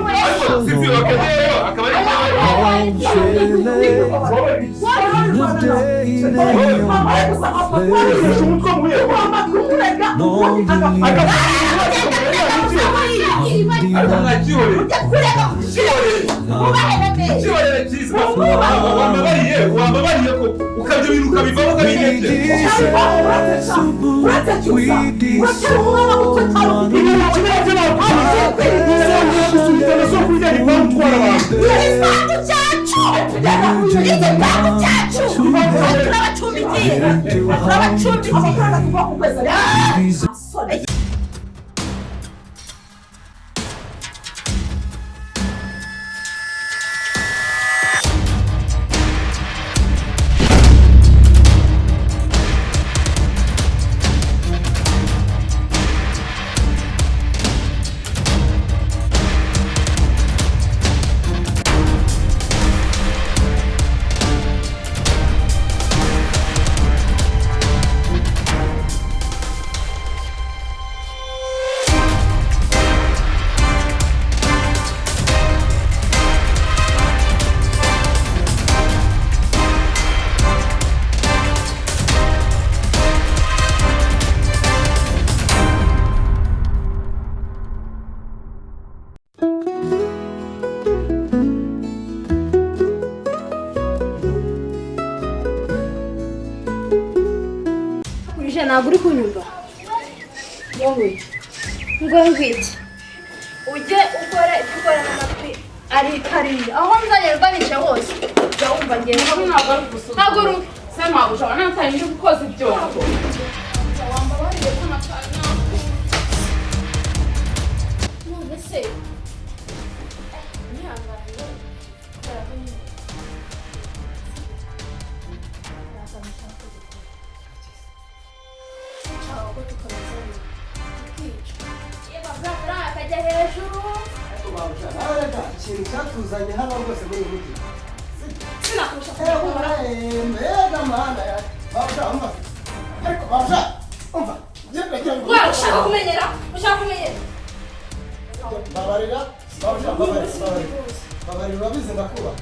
Ariko Sylvie wakeneyeyo akaba ari wambabariye ko ukabyo bintu ukabivamo ukabinebye. Igipangu cyacu, turabacumbikiye, turabacumbikiye. Kurije, ntabwo uri kunyumva wowe. Ngo ngwiki, ujye ukora ibyo ukora n'amatwi ari hariya aho nzajya nicaye hose, jya wumva ngenda. Ntabwo ari ugusuzuma. Haguruka. Se mabuja, wanataye ndi gukoza ibyombo. Wambabariye ko natari None se nihangane kubera ko nyine nta kantu ushaka ko dukora, nshaka ko tukameza tukica yewe amafaranga akajya hejuru. Ariko babuja, nawe reka ikintu cyatuzanye hano rwose muri uyu mujyi. Sinakurusha kuyakora. Mbega mana ya babuja, umva, ariko babuja, umva, ngira ngo Wa, ushaka kumenyera, ushaka kumenyera. Babarira babuja, babarira, babarira, babarira, urabizi ndakubaha.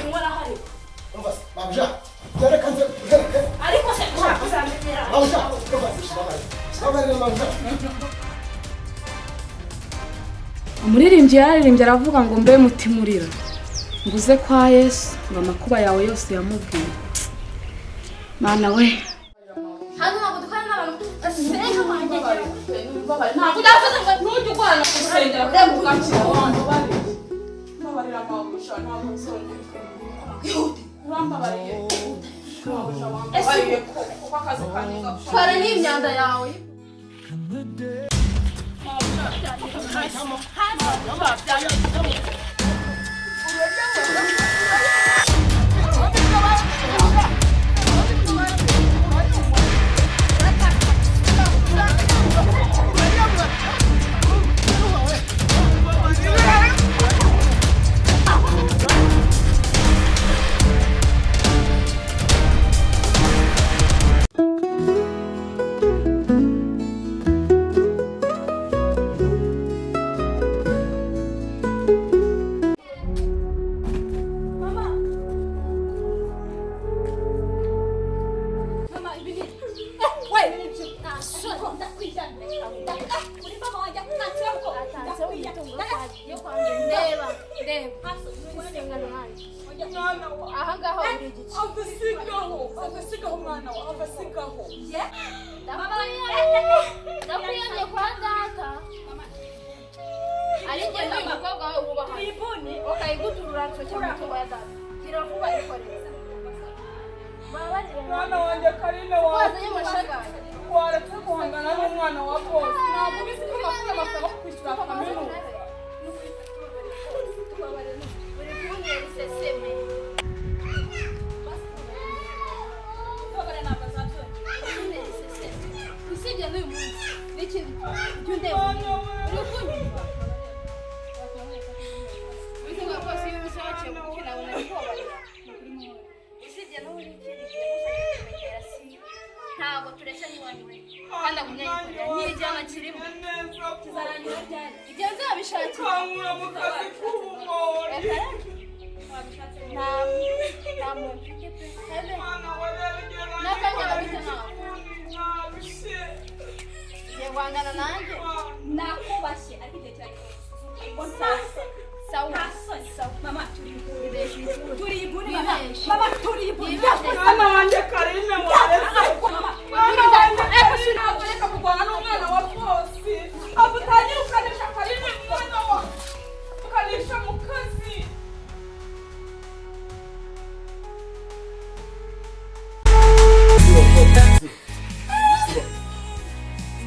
Unywa arahari. Umva se babuja, reka nze reka. Ariko se ushaka kuzamenyera? Babuja, umva se, babarira, babarira babuja. Umuririmbyi yararirimbye aravuga ngo mbe mutima urira, ngo uze kwa Yesu, ngo amakuba yawe yose yamubwiye. Mana we. Hano ntabwo dukorana n'abantu basenga wanjye. Ntabwo udakoze ngo ntujye urwana gusengera kuko ugakira. Mbabarira mabuja, ntabwo nzongera. Urambabariye mabuja, wambabariye kuko akazi kanjye gapfa. Twara n'imyanda yawe. Mama. Mama, ibi ni we uri mama wanjye. Ndeba, ndeba ahangaha uri igice. Avasigaho, avasigaho mwana wa, avasigaho. Ndakwiyamye kwa data, ari njye n'uyu mukobwa wawe wubaha ukayiguturura nsoke mu mitungo ya data. Gira vuba, ikoreze. Mwana wanjye Karine, wazanye amashagaye. Waretse guhangana n'umwana wa bose? Ntabwo ubizi ko bakura amafaranga yo kwishyura kaminuza? Uri kuntera iseseme. Usibye n'uyu munsi n'ikindi jya undeba, uri kunyumva? Ubuzima bwose iyo usohokeye gukina abona bikubabarira. Usibye n'ubu n'ikindi gihe gusa kumenyera, si ntabwo tureshya n'iwanyu we. Kandi agumye yikorera n'igihano kirimo kizarangira ryari igihe nzabishakira Kankura mu kazi k'ubumori. Nta nta muntu mfite pe habe Mwana wa rero igihe N'akanya gafite nawe. nabishe. Ugiye guhangana nanjye Nakubashye ariko igihe kirageze. Sawa. Sawa. Mama turi ibuni. Turi ibuni mama. Wibeshe. Mama turi ibuni. Mwana wanjye Karine wareze. Mwana wanjye Karine ntabwo reka kurwana n'umwana wa bosi. Abo utanyirukanisha Karine umwana wa ukanisha mu kazi.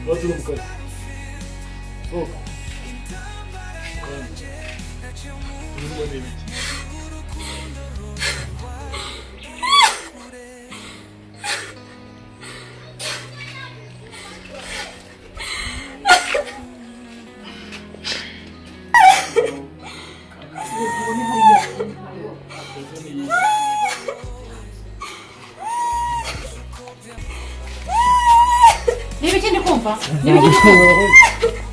Turi mu kazi, sohoka. Kandi urimo n'ibiki? Niba ikindi kumva,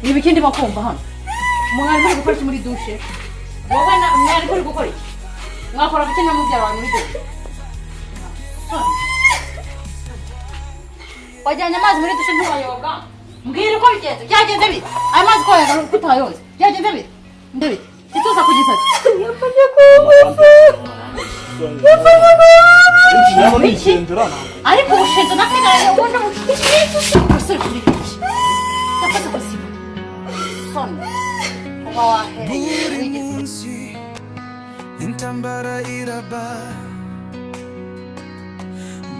niba ikindi kumva hano, mwari muri gukora iki muri dushe? Wowe na mwari muri gukora iki? Mwakora iki na mubyara wawe muri dushe? Wajyanye amazi muri dushe ntiwayoga. Mbwira uko bigenze, byagenze bite? Aya mazi ko wayaga uko utayoze, byagenze bite? Ndabite kituza ku gisate. Yafashe ku ngufu. Nigendera. Ariko ubushinzo nasigaye ubona mu musore kuri iki yakoze gusiba soni uba wahereye Buri wigeze munsi intambara iraba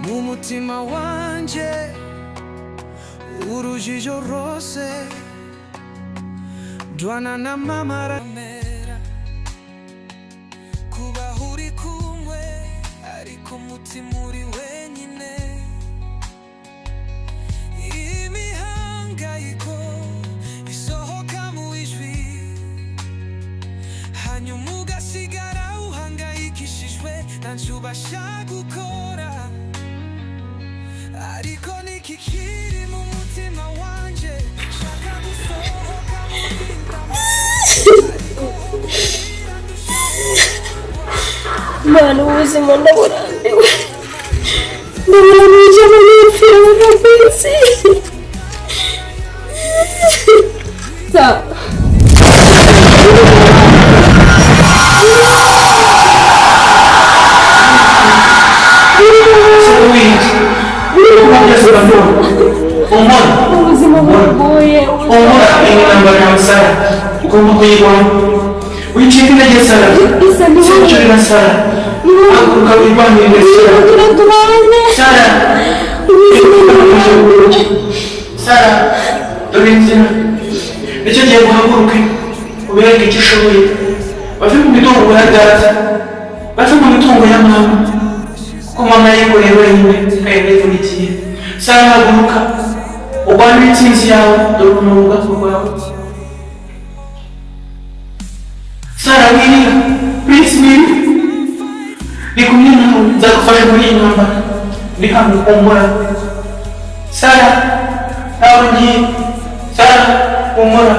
mu mutima wanje, urujijo rwose dwana na mama ramera kubaho uri kumwe ariko umutima uri wenyine, imihangayiko isohoka mu ijwi, hanyuma ugasigara uhangayikishijwe ntacyo ubasha gukora. Ariko niki kiri mu mutima wanje, nshaka gusohoka muri Mana, ubuzima ndaburambiwe, ndaburambiwe cyane, nipfira mu kwisi. Ubuzima buragoye. Humura, iyi ntambara yawe Sara ugomba kuyirwanya. Wicika intege Sara, sinshorera Sara, haguruka wirwanirire Sara. Turaturanye. Sara, Sara, dore inzira. Nicyo gihe guhaguruke ubereke icyo ushoboye, bave mu mitungo ya data, bave mu mitungo ya mama, kuko mama yikoreye wenyine kandi yivunikiye. Sara, haguruka urwanire intsinzi yawe, dore ukuntu urugamba rwawe. Sara, wirira, Prince, wirira, ndi kumwe nawe, nzagufasha muri iyi ntambara, ndi hano, humura. Sara, ntabwo ngiye. Sara, humura.